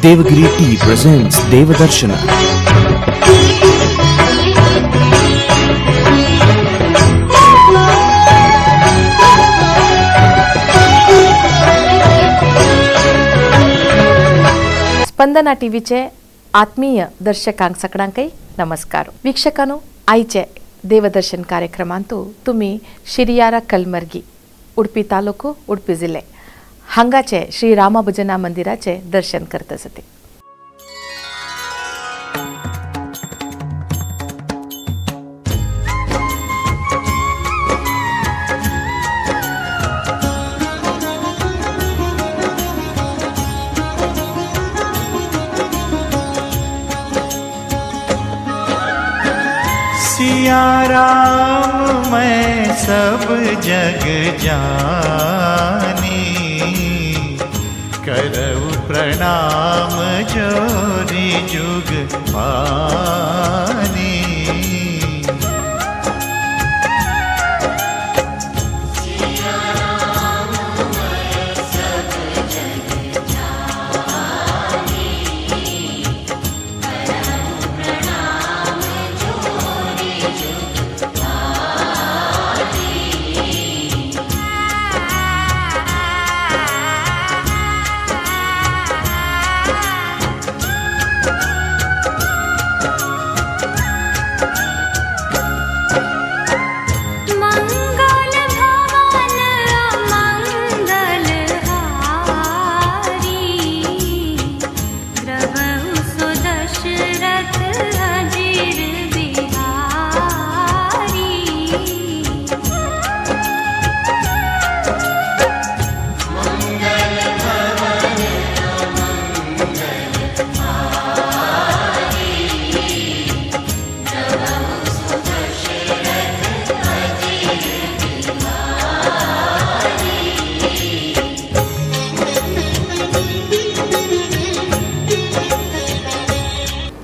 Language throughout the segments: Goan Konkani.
Devagiri Tea presents Devadarshana. Spandana टीव्हीचे आत्मीय दर्शकांक सगळ्यांकय नमस्कार. वीक्षकांनो, आयचे देवदर्शन कार्यक्रमांतु तुम्ही शिरियारा कलमर्गी, उडपी तालुको, उडपी जिल्हे हांगाचे श्री रामभजना मंदिराचे दर्शन करत आसते. सिया राम मैं सब जग जानी, करऊ प्रणाम जोरी जुग पानी।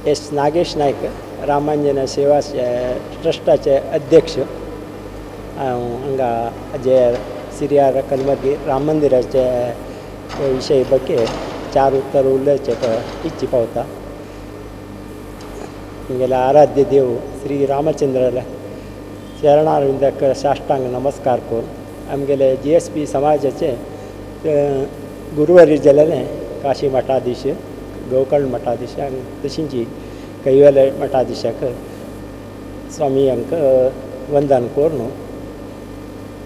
एस नागेश नायक, रामांजन सेवा ट्रस्टाचे अध्यक्ष. हांव हांगा जे सिरियार कलमर्गी राम मंदिराचे विशय ಬಗ್ಗೆ चार उत्तर उलोवचें इच्छी पावता. आमगेले आराध्य देव श्री रामचंद्राला चरणारविंदाक साष्टांग नमस्कार करून आमगेले जी एस पी समाजाचे गुरुवारी जाल्ले काशी मठाधीश, गोकर्ण मठाधीश आनी तशींच कैवल्य मठाधीशाक स्वामी हांक वंदन करून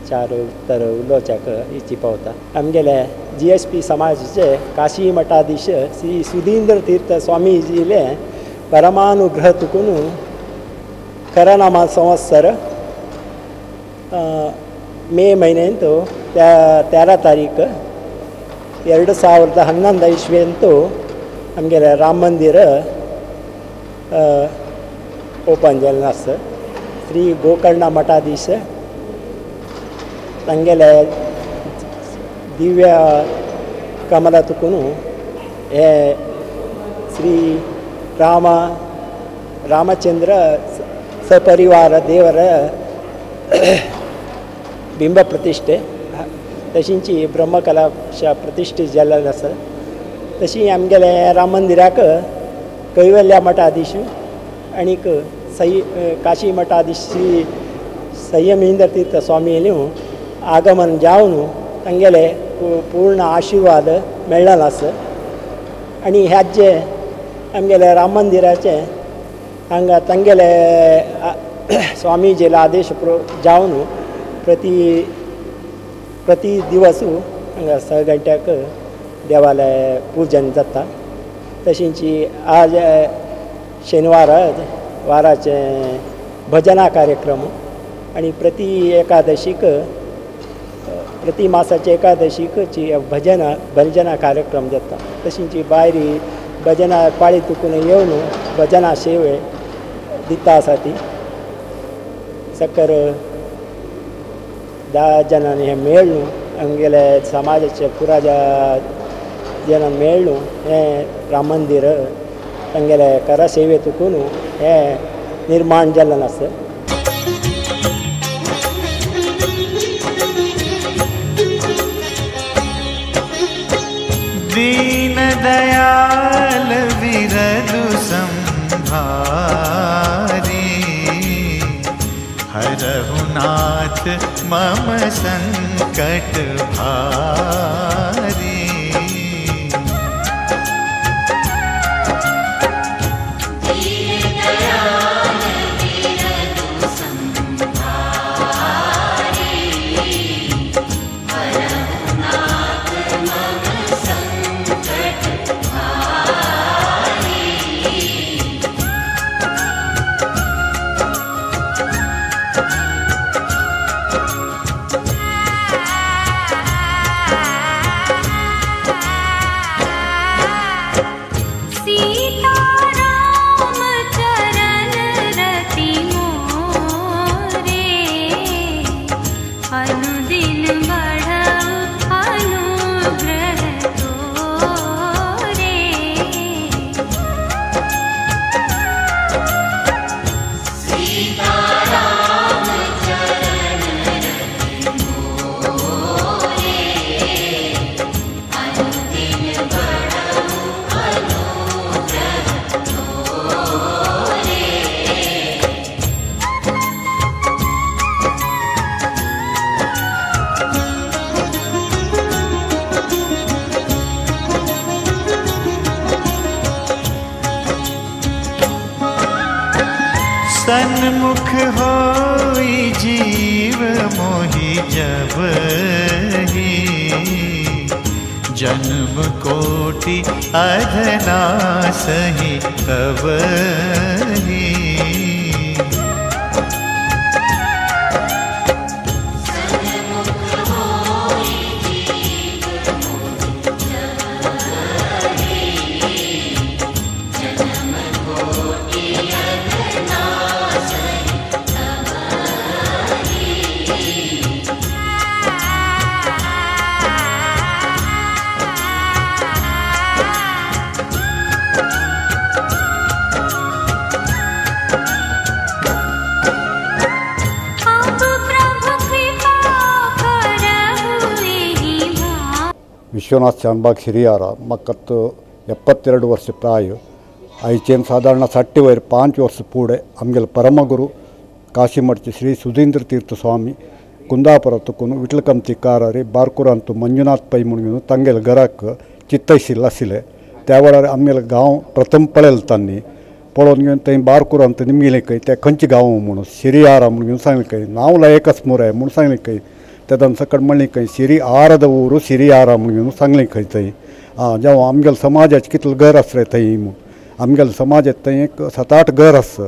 चार उत्तर उलोवच्याक इच्छी पावता. आमगेले जी एस पी समाजाचे काशी मठाधीश श्री सुधींद्र तीर्थ स्वामीजीले परमानुग्रह तुकून करनामा संवत्सर मे म्हयन्यांत 13 तारीख 2011 इस्वेंत आमगेले राम मंदिर ओपन जाल्लें आसा. श्री गोकर्ण मठाधीश तांगेले दिव्य कमला तुकून हे श्री रामचंद्र सपरिवार देवर बिंब प्रतिष्ठे तशींची ब्रह्मकलाश प्रतिष्ठे जाल्लें आसा. तशी आमगेले राम मंदिराक कैवल्य मठाधीश आनीक काशी मठाधीश श्री संयमेंद्र तीर्थ स्वामींनी आगमन जावन तांगेले पूर्ण आशीर्वाद मेळ्ळेलो आसा. आनी ह्याचे आमगेले राम मंदिराचे हांगा तांगेले स्वामीजीले आदेश जावन प्रति दिवस हांगा 6 घंट्याक देवालय पूजन जाता. तशींच आज शेनवार वाराचे भजना कार्यक्रम आनी प्रति एकादशीक प्रति मासाचे एकादशीक भजना कार्यक्रम जाता. तशींच भायर भजना पाळी तुकून येवन भजना सेवे दिता आसा. ती सकर 10 जाणांनी हें मेळ्ळें आमगेले समाजाचे पुरा जन मेळ्ळें हें राम मंदिर तांगेले करा सेवे तुकून हें निर्माण जाल्लें आसा. दीन दयाल भारी, हरहु नाथ मम संकट भारी। सन्मुख होई जीव मोहि जब ही, जन्म कोटि अधना सही तब ही। विश्वनाथ शानबाग शिरियारा म्हाका 72 वर्ष प्राय आयचेन सादारण 60 वयर 5 वर्स फुडें आमगेले परमगुरू काशीमठचे श्री सुधींद्र तीर्थ स्वामी कुंदापुरा तुकून विठलकमती कारारी बारकुरांतू मंजुनाथ पै म्हणून तांगेले घराक चित्तयशिल्ले आशिल्ले. त्या वेळार आमगेलो गांव प्रथम पळयलो तांणी पळोवन घेवन थंय बारकुरांत निमगिले खंय ते खंयचे गांव म्हणून शिरियारा म्हणून घेवन सांगलें खंय नांव एकच मुराय म्हणून सांगलें खंय तेदन सकट म्हणलें खंय शिरी आರದ ऊरू शिरियारा म्हणून सांगलें खंय थंय आं जावं आमगेले समाजाचें कितलें घर आसा रे थंय म्हूण आमगेले समाजांत थंय एक 7-8 घर आसा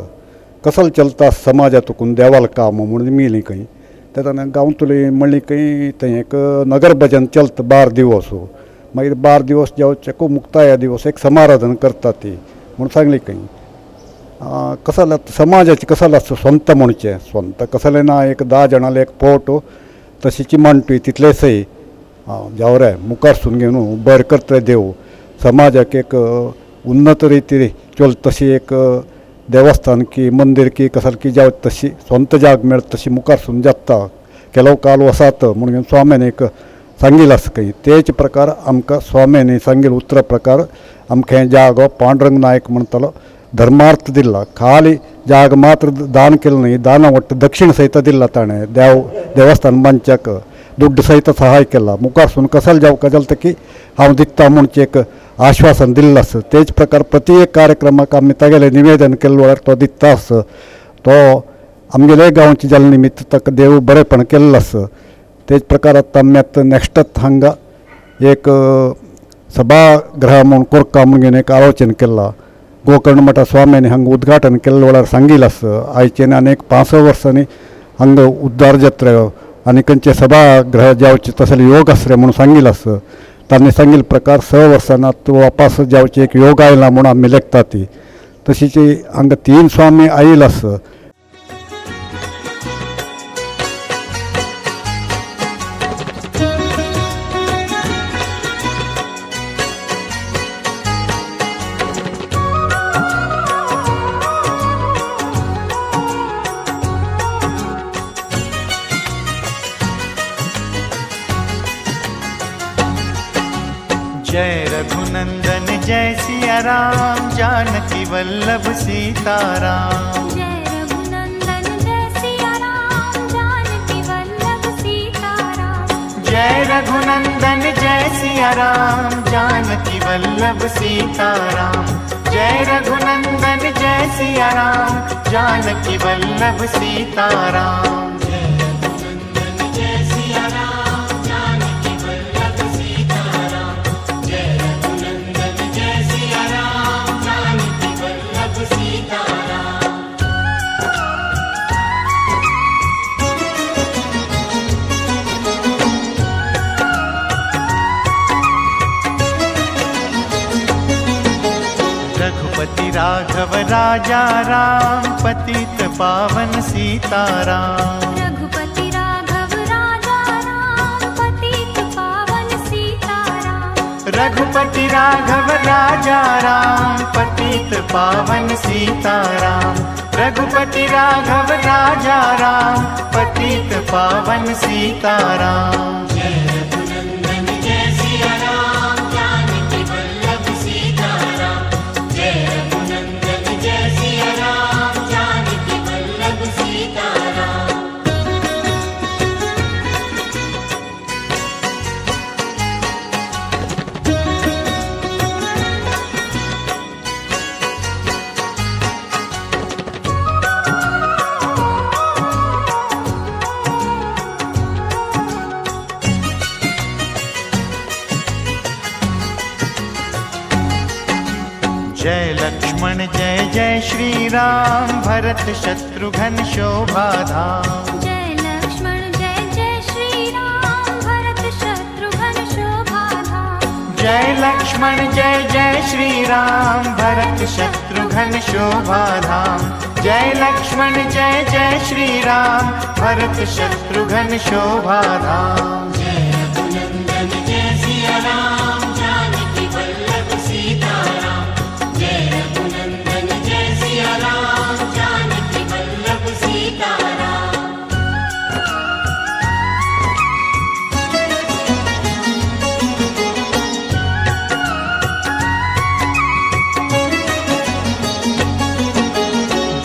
कसलो चलता समाजातून देवाल काम म्हणून मेली खंय तेन्ना गांवतली म्हणली खंय थंय एक नगर भजन चलता 12 दिवस मागीर 12 दिवस जेवचेको मुक्ताया दिवस एक समाराधन करता ती म्हूण सांगली खंय कसलो समाजाचें कसलो आसता स्वंत म्हणचें स्वंत कसलें ना एक 10 जाणांले एक पोट तशीची मांडपी तितलें सही जावरे मुखार सून घेवन बरें करतले देव समाजाक एक उन्नत रिती चल तशी एक देवस्थान की मंदिर की कसल की जाव तशी स्वंत जाग मेळत तशी मुखार सून जाता केलो काल वसात म्हणून स्वाम्यान एक सांगिल्लें आसा खंय तेच प्रकार आमकां स्वाम्यानी सांगिल्ले उतरा प्रकार आमकां हें जागो पांडुरंग नायक म्हणटालो धर्मार्थ दिला खाली जाग मात्र दान केलें न्ही दाना वट्ट दक्षिण सहित दिला ताणें देव देवस्थान बांदच्याक दुड्ड सहित सहाय केला मुखार सून कसल जावं जालें की हांव दिता म्हणचें एक आश्वासन दिल्लें आसा. तेच प्रकार प्रति एक कार्यक्रमाक आमी तागेलें निवेदन केल्लें वेळार तो दिता आसा तो आमगेले गांवचे जाल्ले निमित्त ताका देव बरेपण केल्लें आसा. तेच प्रकार आतां आमी आतां नेक्स्टात हांगा एक सभागृह म्हूण कोरका म्हणून एक आलोचन केलां गोकर्ण मठा स्वाम्यांनी हांगा उद्घाटन केल्ले वेळार सांगिल्लें आसा आयचेन आनी एक 5-6 वर्सांनी हांगा उद्धार जात्रा आनी खंयचे सभागृह जावचें तसले योग आसरे म्हणून सांगिल्लें आसा. तांणी सांगिल्ले प्रकार 6 वर्सांनी आतां वापस जावचें एक योग आयला म्हणून आमी लेखता ती तशीच हांगा 3 स्वामी आयिल्ले आसा. जय रघुनंदन जय सिया राम जानकी वल्लभ सीता राम। जय रघुनंदन जय सिया राम जानकी वल्लभ सीता राम। जय रघुनंदन जय सिया राम जानकी वल्लभ सीता राम। जय रघुनंदन जय सिया राम जानकी वल्लभ सीता राम। जय रघुनंदन जय सिया राम जानकी वल्लभ सीता राम। जय रघुनंदन जय सिया राम जानकी वल्लभ सीता राम। रघुपति राघव राजा राम पतित पावन सीता राम। रघुपति राघव राजा राम पतित पावन सीता राम। रघुपति राघव राजा राम पतित पावन सीता राम। रघुपति राघव राजा राम पतित पावन सीता राम। जय रघुनंदन जय सिया राम जानकी वल्लभ सीता राम। जय रघुनंदन जय सिया राम जानकी वल्लभ सीता राम। जय लक्ष्मण जय जय श्री राम भरत शत्रुघ्न शोभा धाम। जय लक्ष्मण जय जय श्री राम भरत शत्रुघ्न शोभा धाम। जय लक्ष्मण जय जय श्री राम भरत शत्रुघ्न शोभा धाम। जय लक्ष्मण जय जय श्री राम भरत शत्रुघ्न शोभा धाम। जय रघुनंदन जय सिया राम जानकी वल्लभ सीता राम। जय रघुनंदन जय सिया राम जानकी वल्लभ सीता राम।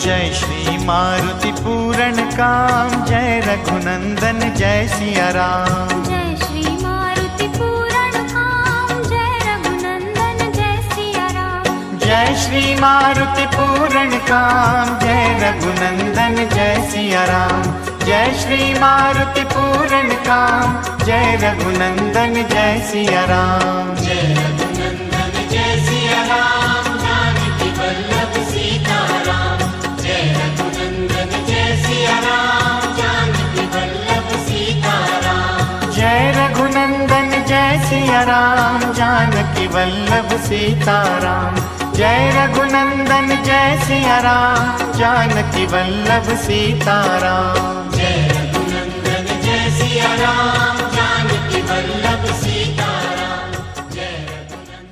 जय श्री मारुति पूरण काम जय रघुनंदन जय सिया राम। जय श्री मारुति पूरण काम जय रघुनंदन जय सिया राम। जय श्री मारुति पूरण काम जय रघुनंदन जय सिया राम। जय श्री मारुति पूरण काम जय रघुनंदन जय सिया राम। जय रघुनंदन जय सिया राम जानकी वल्लभ सीता राम। जय रघुनंदन जय सिया राम जानकी वल्लभ सीता राम। जय रघुनंदन जय सिया राम जानकी वल्लभ सीता राम। जय रघुनंदन जय सिया राम जानकी वल्लभ सीता राम। जय रघुनंदन जय सिया राम जानकी वल्लभ सीता राम। जय रघुनंदन।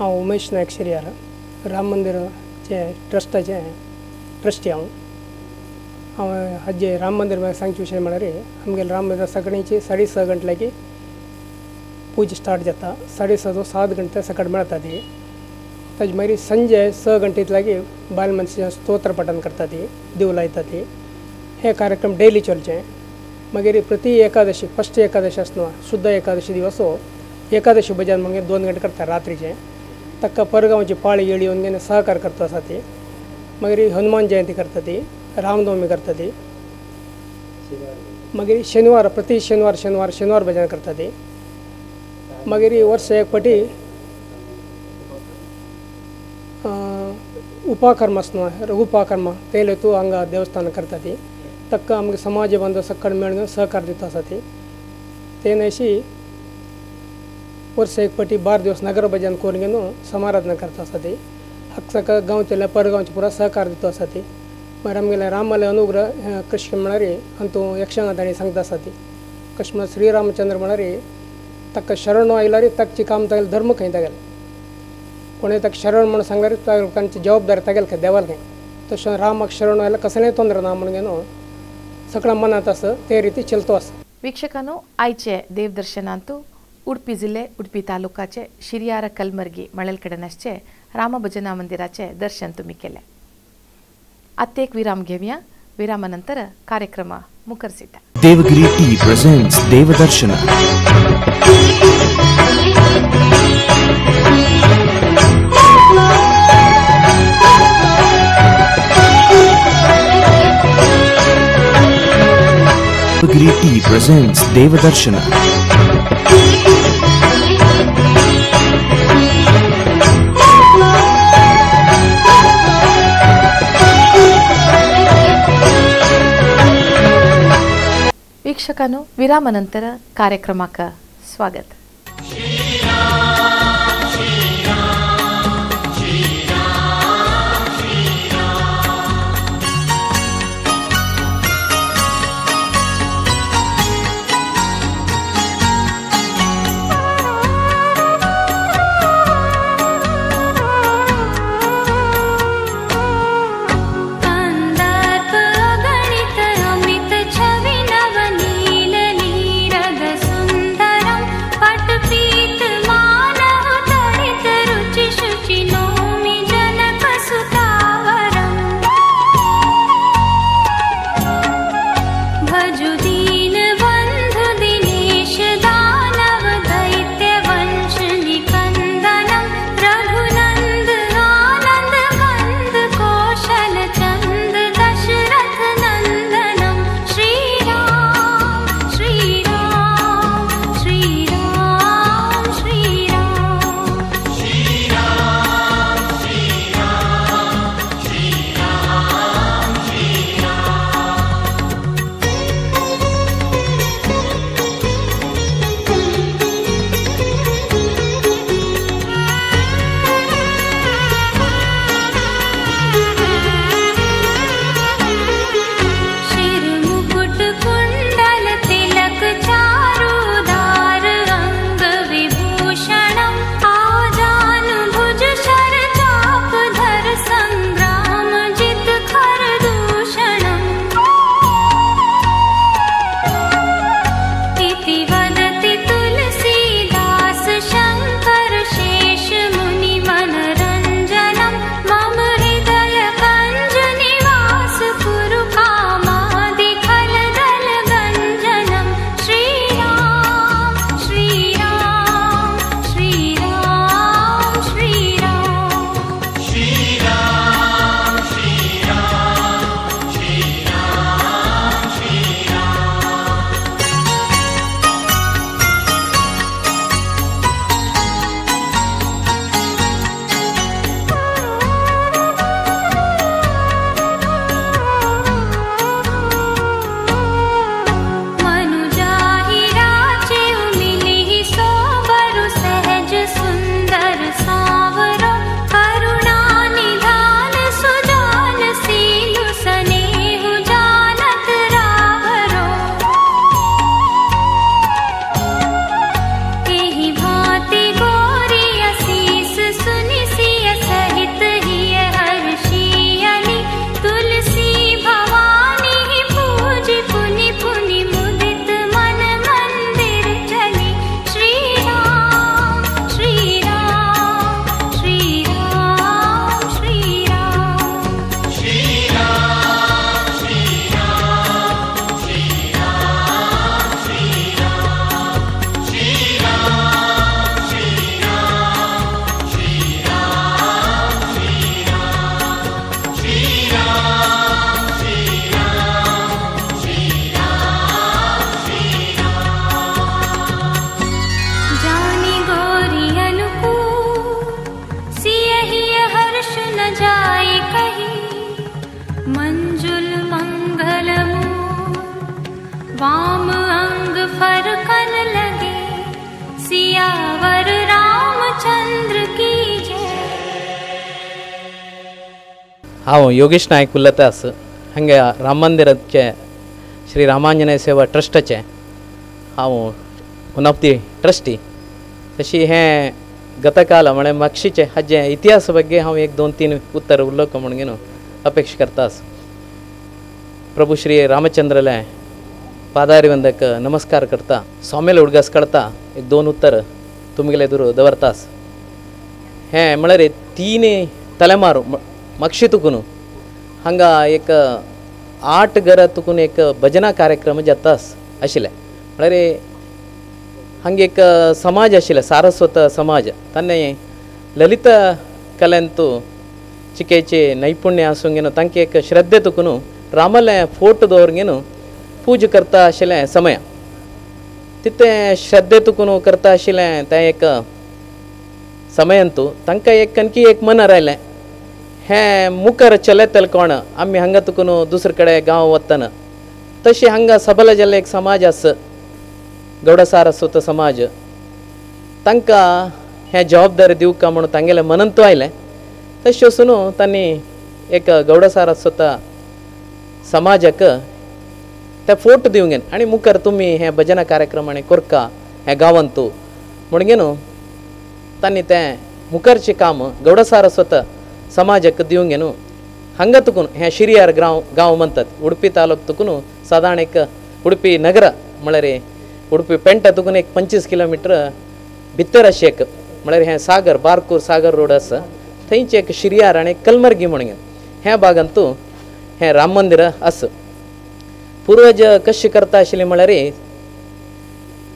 हांव उमेश नायक शिरयार राम मंदिराचे ट्रस्टाचे ट्रस्टी हांव। हांव हाजे राम मंदिर सांगचे विशय म्हळ्यार आमगेले राम मंदिर सकाळींची 6:30 घंटे लागीं पूजा स्टार्ट जाता। 6:30 तो 7 घंटे सकाळ मेळटा ती। ताजे मागीर संजे 6 घंटे लागीं बायल मनशां स्तोत्र पठण करता ती, देव लायता ती। हे कार्यक्रम डेली चलचे। मागीर प्रति एकादशी फस्ट एकादशी आसना शुद्ध एकादशी दिवस हो एकादशी भजन मागीर 2 घंटे करता रात्रीचे। ताका परगांवची पाळी येळी येवन सहकार करता आसा ती। मागीर हनुमान जयंती करता ती, रामनवमी करता ती। मागीर शनिवार प्रति शनिवार शनिवार शनिवार भजन करता ती। मागीर वर्स एक फावटी उपाकर्म आसना रघुपाकर्म ते लेतू हांगा देवस्थान करता ती। ताका आमगे समाज बांदव सकाळ मेळून सहकार दिता आसा ती। ते अशी वर्स एक फावटी 12 दिवस नगर भजन करून घेवन समाराधना करता आसा ती। हाका गांवचे परगांवचे पुरा सहकार दिता आसा ती। मागीर आमगेले रामाले अनुग्रह कशें म्हळ्यार अंतू यक्षगान ताणी सांगता आसा ती। कशें म्हळ्यार श्रीरामचंद्र म्हळ्यार ताका शरण आयल्यार ताकची काम तागेलें धर्म खंय तागेलें कोणें ताका शरण म्हणून सांगल्यार तांची जबाबदारी तागेलें खंय देवाल खंय। तशें रामाक शरण आयल्यार कसलेंय तोंद्र ना म्हणून न्हू सगळ्या मनांत आसा ते रिती चलतो आसा। ವೀಕ್ಷಕನು ಆಯ್ಚೆ ದೇವದರ್ಶನ ಅಂತೂ ಉಡುಪಿ ಜಿಲ್ಲೆ ಉಡುಪಿ ತಾಲೂಕಾಚೆ ಶಿರಿಯಾರ ಕಲ್ಮರ್ಗಿ ಮಳಲ್ಕಡನಷ್ಟೇ राम भजना मंदिराचें दर्शन तुमी केलें. आतां एक विराम घेवया. विरामानंतर कार्यक्रम मुखरसिता. Devgiri tea presents Devdarshana. Devgiri tea presents Devdarshana. ವೀಕ್ಷಕನು ವಿರಾಮ ನಂತರ ಕಾರ್ಯಕ್ರಮಕ್ಕೆ ಸ್ವಾಗತ. वाम अंग फरकन लगे, सियावर रामचंद्र की जय। हांव योगेश नायक उलयता आसा। हांगा राम मंदिराचे श्री रामांजनेय सेवा ट्रस्टाचे हांव वन ऑफ the trustee. तशी हें गतकाल म्हळ्यार मागशीचे हाजे इतिहास ಬಗ್ಗೆ हांव एक दोन तीन उत्तर उलोवंक म्हणून अपेक्षा करता आसा। प्रभू श्री रामचंद्रले पादारिवंदक नमस्कार करता, स्वामीले उडगास करता, एक दोन उत्तर तुमगेले दुर दवरतास। हें म्हळ्यार 3 तलेमार मक्षी तुकून हांगा एक 8 घरां तुकून एक भजना कार्यक्रम जाता आशिल्लें. म्हळ्यार हांगा एक समाज आशिल्लें सारस्वत समाज, ताणें ललित कलेंतू चिकेचे नैपुण्य आसूंक घेवन तांकां एक श्रद्धे तुकून रामालें फोटो दवरून घेवन पूजा करता आशिल्लें समय तितें श्रद्धे तुकून करता आशिल्लें तें एक समयांतू तांकां एक आणखी एक मनार आयलें हें मुखार चलयतले कोण आमी हांगा तुकून दुसरे कडेन गांव वतना तशें हांगा सबल जाल्ले एक समाज आसा गौड सारस्वत समाज, तांकां हें जबाबदारी दिवका म्हणून तांगेलें मनंतू आयलें. तशें वचून तांणी एक गौड सारस्वत समाजाक ते फोटो दिवंक घेवन आनी मुखार तुमी हें भजना कार्यक्रम आनी कोरका हें गांवांतू म्हणून घेवन तांणी तें मुखारचें काम गौड सारस्वत समाजाक दिवंक घेवन हांगा तुकून हें शिरियार गांव गांव म्हणतात उडपी तालुक तुकून सादारण एक उडपी नगर म्हळ्यार उडपी पेंटा तुकून एक 25 किलोमिटर भितर अशें एक म्हळ्यार हें सागर बारकूर सागर रोड आसा थंयचें एक शिरियार आनी कलमर्गी म्हणून घेवन ह्या भागांतू हें राम मंदिर आसा. पूर्वज कशें करता आशिल्लें म्हळ्यार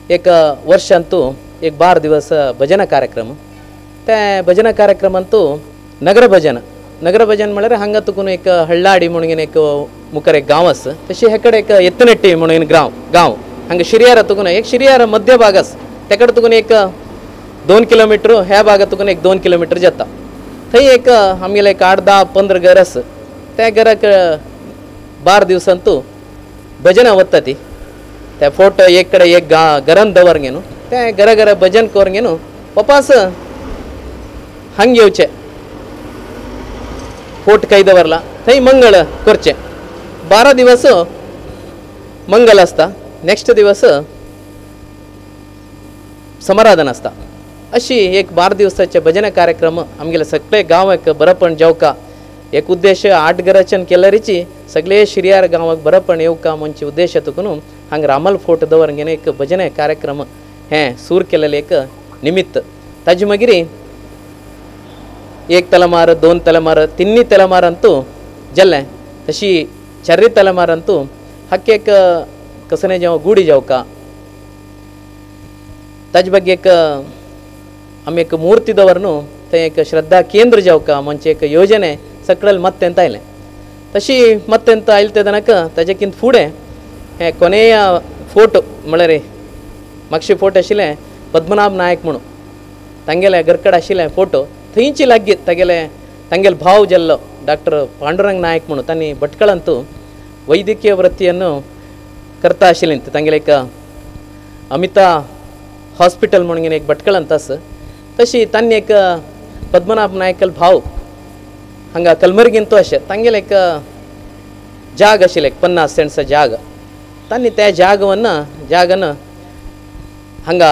एक वर्षांतू एक 12 दिवस भजना कार्यक्रम, ते भजना कार्यक्रमांतू नगर भजन, नगर भजन म्हळ्यार हांगा तुकून एक हळ्ळाडी म्हणून एक मुखार एक गांव आसा तशें हे कडेन एक येतनेट्टी म्हणून गांव गांव हांगा शिरियारा तुकून एक शिरियार मध्य भाग आसा तेकडे तुकून एक 2 किलोमिटर ह्या भागात तुकून एक 2 किलोमिटर जाता. थंय एक आमगेले एक 8, 10, 15 घर आसा त्या घराक 12 दिवसांतू भजनां वता ती त्या फोटो एक कडेन एक घरान दवर घेवन ते घरा घरा भजन करून घेवन वपास हांग येवचें फोट खंय दवरला थंय मंगळ करचें. 12 दिवस मंगल आसता, नेक्स्ट दिवस समाराधन आसता. अशी एक 12 दिवसाचे भजन कार्यक्रम आमगेले सगळे गांवाक बरेपण जेवका एक उद्देश 8 घराच्यान केल्यारीची सगळे शिरियार गांवाक बरेपण येवका म्हणचे उद्देश तुकून हांगा रामल फोट दवर घेवन एक भजन कार्यक्रम हें सूर केलेलें एक निमित्त. ताजे मागीर 1 तलेमार 2 तलेमार 3 तलेमारांतू जालें तशी 4 तलेमारांतू हाका एक कसने जावं गुडी जावका ताजे बागे एक आमी एक मूर्ती दवर न्हू थंय एक श्रद्धा केंद्र जावका म्हणजे एक योजने सकयल मत्तेंत आयलें. तशी मत्तेंत आयलें ते तेन्ना ताजे कितें फुडें हें कोनेय फोटो म्हळ्यार मागशे फोटो आशिल्लें पद्मनाभ नायक म्हणून तांगेले घरकड आशिल्लें फोटो थंयची लागीं तागेले तांगेले भाव जाल्लो डॉक्टर पांडुरंग नायक म्हणून तांणी भटकळांतू वैद्यकीय वृत्तीಯನ್ನು करता आशिल्लें. तांगेले एक अमिता हॉस्पिटल म्हणून एक भटकळांत आसा तशी तांणी एक पद्मनाभ नायकल भाव हांगा कलमर्गींतू अशें तांगेले एक जाग आशिल्लें 50 सेंट्स जाग तांणी त्या जागवन जागन हांगा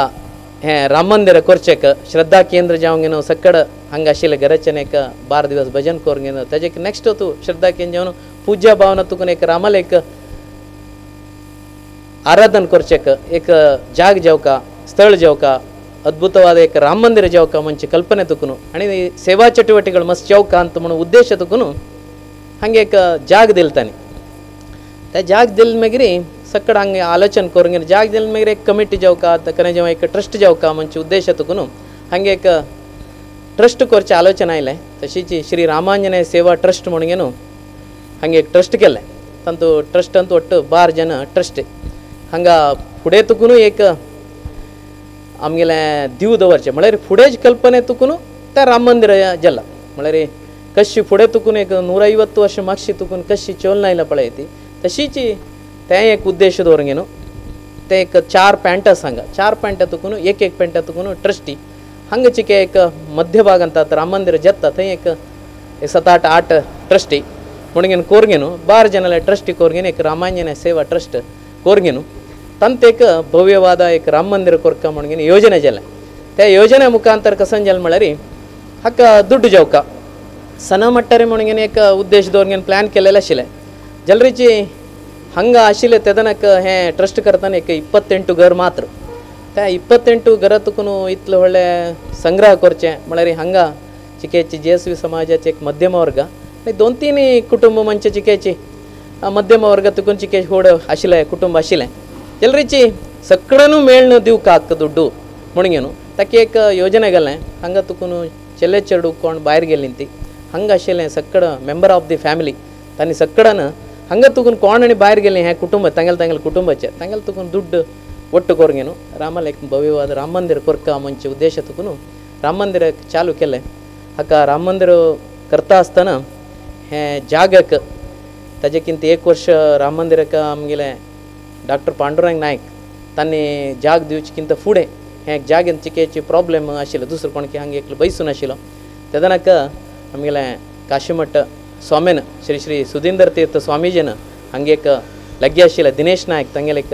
हें राम मंदिर करचेक श्रद्धा केंद्र जावंक घेवन सकड हांगा आशिल्लें घराच्यान एक 12 दिवस भजन करून घेवन ताजे नेक्स्ट तूं श्रद्धा केंद्र जावन पूज्य भावना तुकून एक रामाले एक आराधन करचेक एक जाग जेवका स्थळ जेवका अद्भुतवाद एक राम मंदिर जेवका म्हणजे कल्पने तुकून आनी सेवा चटुवटिकेಗಳು मस्त जेवका अंत म्हणून उद्देश तुकून हांगा एक जाग दिल तांणी. त्या जाग दिल मागीर सकड हांगा आलोचन करून घेवन जाग दिल मागीर एक कमिटी जेवका कने जेव्हा एक ट्रस्ट जेवका म्हणजे उद्देश तुकून हांगा एक ट्रस्ट करचें आलोचन आयलें. तशीच श्री रामांजनेय सेवा ट्रस्ट म्हणून घेवन हांगा एक ट्रस्ट केलें. तांतू ट्रस्टांत ಒಟ್ಟು 12 जन ट्रस्ट हांगा फुडें तुकून एक आमगेलें दीव दवरचें म्हळ्यार फुडें कल्पने तुकून तें राम मंदिर जालां. म्हळ्यार कशी फुडें तुकून एक 150 वर्ष मागशी तुकून कशी चोल आयला पळय ती तशीच तें एक उद्देश दवरून घेवन तें एक 4 पॅण्ट आसा हांगा 4 पॅण्टां तुकून एक एक पॅण्टां तुकून ट्रस्टी हांगाची एक मध्य भागांत राम मंदिर जाता थंय एक 7, 8, 8 ट्रस्टी म्हणून घेवन कोर घेवन 12 जनाले ट्रस्टी कोर घेवन एक रामांजनेय सेवा ट्रस्ट कोर घेवन तांत एक भव्यवाद एक राम मंदिर कोरका म्हणून घेवन योजने जालें. त्या योजने मुखांतर कसन जालें म्हळ्यार हाका दुड्ड जेवका सण मट्टारे म्हणून घेवन एक उद्देश दवरून घेवन प्लॅन केलेलें आशिल्लें. जाल्यार हांगा आशिल्लें तेदनाक हें ट्रस्ट करतना एक 28 घर मात्र त्या 28 घरा तुकून इतलें व्हडलें संग्रह करचें म्हळ्यार हांगा चिकेची जे एस वी समाजाचे एक मध्यम वर्ग आनी दोन तीन कुटुंब म्हणजे चिकेची मध्यम वर्ग तुकून चिके होड आशिल्लें कुटुंब आशिल्लें जाल्यारीची सगळ्यानू मेळ्ळें दिवकाक दुड्डू म्हणून ताका एक योजना गेलें हांगा तुकून चेले चेडू कोण भायर गेलीं ती हांगा आशिल्लें सगळं मेंबर ऑफ the family तांणी सगळ्यान हांगा तुकून कोण आनी भायर गेलें हें कुटुंब तांगेले तांगेले कुटुंबाचें तांगेले तुकून दुड्ड ಒಟ್ಟು ಕೊರ್ಗೇನು ರಾಮಲೇಕ್ ಭವ್ಯವಾದ ರಾಮ ಮಂದಿರ ಕೊರ್ಕ ಮುಂಚೆ ಉದ್ದೇಶ ತುಕುನು ರಾಮ ಮಂದಿರ ಚಾಲು केलें. हाका राम मंदिर करता आसतना हें जागक ताजे किंत एक वर्ष राम मंदिराक आमगेले डॉक्टर पांडुरंग नायक तांणी जाग दिवचेकिंत फुडें हें जागेन चिकेची प्रॉब्लेम आशिल्लो दुसरो कोण की हांगा एकलो बैसून आशिल्लो तेदनाक आमगेले काशीमठ स्वामीन श्री श्री सुधींद्र तीर्थ स्वामीजीन हांगा एक लागीं आशिल्लें दिनेश नायक तांगेले एक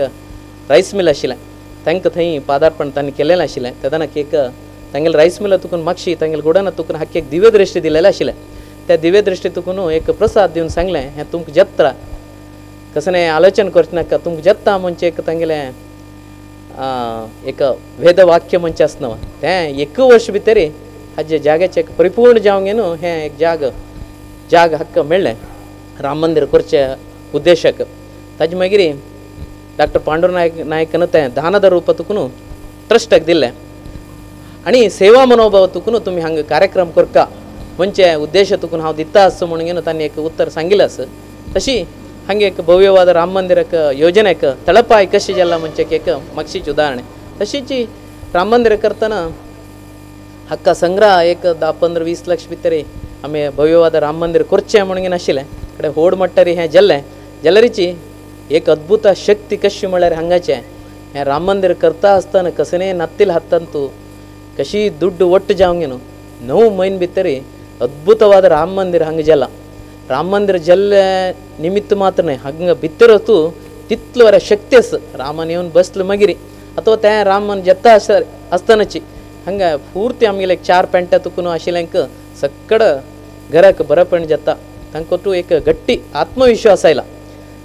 रायस मिल आशिल्लें तांकां थंय पादार्पण तांणी केलेलें आशिल्लें तेदनाक एक तांगेले रायस मिला तुकून मागशी तांगेले गुडाना तुकून हाका एक दिव्य दृश्टी दिलेलें आशिल्लें त्या दिव्य दृश्टी तुकून एक प्रसाद दिवन सांगलें हें तुमकां जत्रा कसलें आलोचन करचें नाका तुमकां जत्ता म्हणजे एक तांगेलें एक वेदवाक्य म्हणजे आसना तें एक वर्ष भितर हाजे जाग्याचें एक परिपूर्ण जावंक न्हू हें एक जाग जाग हक्क मेळ्ळें राम मंदिर करचे उद्देशाक. ताजे मागीर डॉक्टर पांडुर नायकन तें दानद रूप तुकून ट्रस्टाक दिलें आनी सेवा मनोभाव तुकून तुमी हांगा कार्यक्रम करका म्हणजे उद्देश तुकून हांव दिता आसो म्हणून तांणी एक उत्तर सांगिल्लें आसा. तशी हांगा एक भव्यवाद राम मंदिराक योजनेक तळपाय कशी जाला म्हणजे एक मागशीच उदाहरण. तशीच राम मंदिर करतना हक्का संग्रह एक 10, 15, 20 लक्ष भितर आमी भव्यवाद राम मंदिर करचें म्हणून नाशिल्लें कडे होड मट्टरी हें जाल्लें जाल्यारीची एक अद्भुत शक्ती कशी म्हळ्यार हांगाचें हें राम मंदिर करता आसतना कसलें नत्तील हातांतू कशी दुड्ड ಒಟ್ಟು जावंक न्हू 9 म्हयने भितर अद्भुतवाद राम मंदिर हांगा जाला. राम मंदिर जाल्ले निमित्त मात्र न्हय हांगा भितर तूं तितलो बरें शक्ती आसा रामान येवन बसलो मागीर अथवा तें रामान जेता आसतनाची हांगा पुर्ती आमगेले 4 पेंटा तुकून आशिल्ल्यांक सगळं घराक बरेपण जाता तांकां तूं एक गट्टी आत्मविश्वास आयला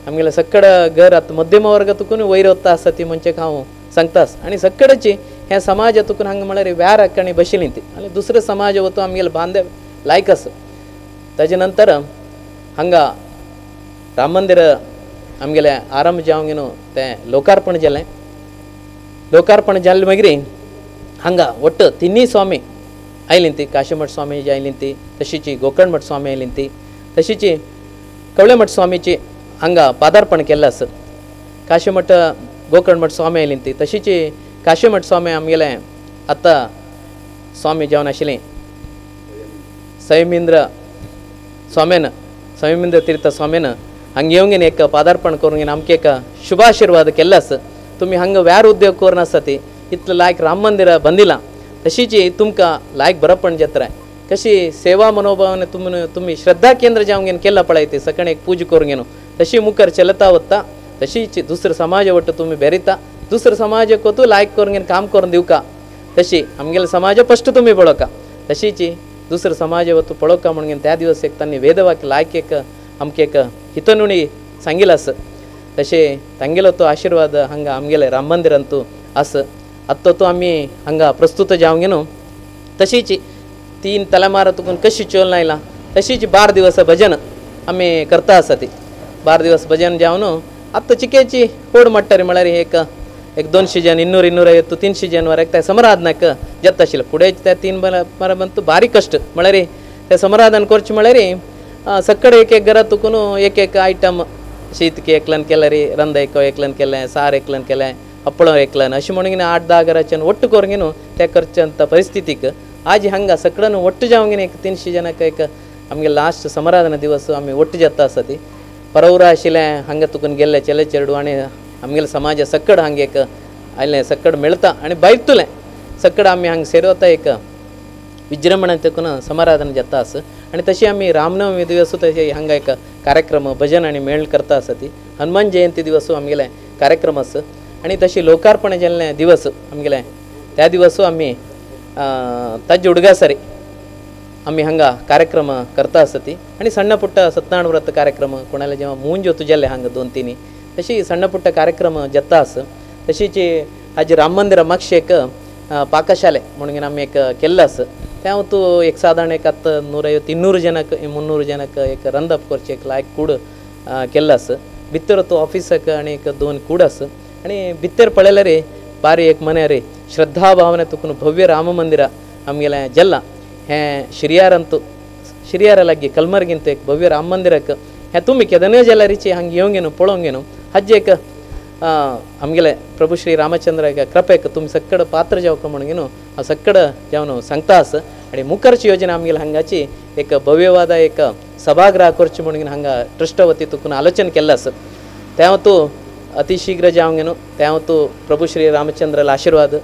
आमगेले सगळं घर आतां मध्यम वर्ग तुकून वयर वता आसा ती म्हणजे हांव सांगतास. आनी सगळ्याची ह्या समाजा तुकून हांगा म्हळ्यार व्यार आनी बशिल्ली ती आनी दुसरो समाज वतो आमगेले बांदे लायक आसा. ताजे नंतर हांगा राम मंदिर आमगेले आरंभ जावंक न्हू तें लोकार्पण जालें. लोकार्पण जालें मागीर हांगा वट्ट तिनूय स्वामी आयलीं ती काशीमठ स्वामी आयलीं ती तशीची गोकर्णमठ स्वामी आयलीं ती तशीची कवळेमठ स्वामीची हांगा पादार्पण केल्लें आसा. काशीमठ गोकर्णमठ स्वामी आयलीं ती तशीची काशीमठ स्वामी आमगेले आतां स्वामी जावन आशिल्लीं संयमेंद्र स्वामीन संयमेंद्र तीर्थ स्वामीन हांगा येवंक एक पादार्पण करून आमकां एक शुभाशिर्वाद केल्लो आसा. तुमी हांगा व्यार उद्योग करून आसा ती इतलें लायक राम मंदिर बांदिलां तशीची तुमकां लायक बरेपण जात्रा कशी सेवा मनोभावान तुमी श्रद्धा केंद्र जावंक केलां पळय ती सकाळी एक पूजा करून न्हू तशी मुखार चलता वता तशीच दुसरो समाज वट्ट तुमी बेरिता दुसरो समाजाक तूं लायक करून काम करून दिवका तशी आमगेले समाज फस्ट तुमी पळोवका तशीच दुसरो समाज वतू पळोवका म्हणून त्या दिवस एक तांणी वेदवाक्य लायक एक आमकां एक हितनुणी सांगिल्लें आसा. तशें तांगेलो तो आशिर्वाद हांगा आमगेले राम मंदिरांतू आसा. आतां तो आमी हांगा प्रस्तुत जावंक न्हू तशीच 3 तलेमार तुकून कशी चोल आयला तशीच 12 दिवस भजन आमी करता आसा ती 12 दिवस भजन जावन आतां चिकेची होड मट्टरी म्हळ्यार एक एक 200 जन 200, 250 300 जन वरेक त्या समराधनाक जाता आशिल्लें. फुडें त्या 3 बराबर बारीक कश्ट म्हळ्यार ते समराधन करचें म्हळ्यार सगळे एक एक घरात तुकून एक एक आयटम शीत एकल्यान केल्यार रंद एको एकल्यान केलें सार एकल्यान केलें हप्पळो एकल्यान अशें म्हणून 8-10 घराच्यान ಒಟ್ಟು करून न्हू त्या करच्या परिस्थितीक आज हांगा सगळ्यान ಒಟ್ಟು जावंक एक 300 जनाक एक आमगे लास्ट समराधना दिवस आमी ಒಟ್ಟು जाता आसा ती परवरा आशिल्लें हांगा तुकून गेल्ले चेले चेडू आनी आमगेले समाज सगळं हांगा एक आयलें सगळं मेळता आनी भायतुलें सगळं आमी हांगा सेरवता एक विजृंभण तेकून समाराधना जाता आसा. आनी तशी आमी रामनवमी दिवस तशें हांगा एक कार्यक्रम भजन आनी मेळ करता आसा ती हनुमान जयंती दिवस आमगेले कार्यक्रम आसा. आनी तशी लोकार्पण जाल्लें दिवस आमगेले त्या दिवस आमी ताजे उडगासरी आमी हांगा कार्यक्रम करता आसा ती. आनी सण्ण पुट्ट सत्यनारायण व्रत कार्यक्रम कोणाले जेव्हा मूंज वतू जाल्ले हांगा 2-3 तशी सण्ण पुट्ट कार्यक्रम जाता आसा. तशीच हाजी राम मंदिरा मागशे एक पाकशाले म्हणून आमी एक केल्लें आसा. तें एक सादारण एक आतां 150 200 ಜನಕ್ಕೆ 300 ಜನಕ್ಕೆ एक रंदप करचें एक लायक कूड केल्लो आसा. भितर तो ऑफिसाक आनी एक 2 कूड आसा आनी भितर पळयल्यार बारी एक मने रे श्रद्धा भावने तुकून भव्य राम मंदिर आमगेलें जल्ला हें शिरियारांतू शिरियारा लागीं कलमर्गींत एक भव्य राम मंदिराक हें तुमी केदनय जाल्यारीची हांगा येवंक न्हू पळोवंक न्हू हाजे एक आमगेले प्रभू श्री रामचंद्र कृपेक तुमी सक्कड पात्र जावक म्हणून न्हू हांव सक्कड जावन सांगता आसा. आनी मुखर्ची योजना आमगेले हांगाची एक भव्यवाद एक सभागृह करची म्हणून हांगा ट्रस्ट वती तुकून आलोचन केल्लें आसा. तें तूं अतिशीघ्र जावंक न्हू तें तूं प्रभू श्री रामचंद्राला आशिर्वाद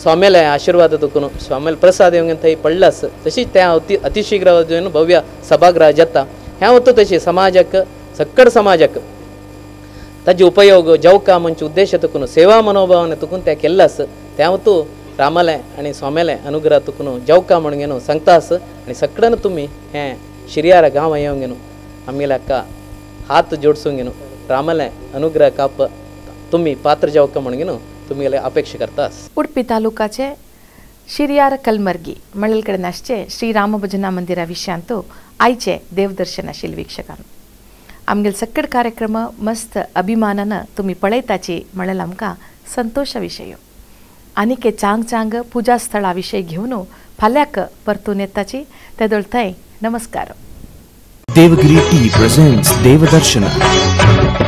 स्वाम्याले आशिर्वाद तुकून स्वाम्याले प्रसाद येवंक थंय पडलो आसा. तशीच तें अतिशीघ्र भव्य सभागृह जाता हें वता तशी समाजाक सक्कड समाजाक ताजे उपयोग जावका म्हणचे उद्देश तुकून सेवा मनोभावान तुकून तें केल्लें आसा. तें तूं रामालें आनी स्वाम्यालें अनुग्रह तुकून जावका म्हणून न्हू सांगता आसा. आनी सगळ्यान तुमी हें शिरियारा गांव येवंक न्हू आमगेले हाका हात जोडसूंक न्हू रामालें अनुग्रह काप तुमी पात्र जावका म्हणून न्हू तुमगेले अपेक्षा करता. उडपी तालुकाचे शिरियार कलमर्गी मळलकडेन आसचे श्री राम भजना मंदिरा विशयांतू आयचे देवदर्शन आशिल्ले वीक्षकान आमगेले सक्कड कार्यक्रम मस्त अभिमानान तुमी पळयताची म्हणल्यार आमकां संतोशा विशय. आनीक चांग चांग पुजा स्थळा विशय घेवन फाल्यांक परतून येताची तेदोळ थंय नमस्कार. Devagiri tea presents Devadarshana.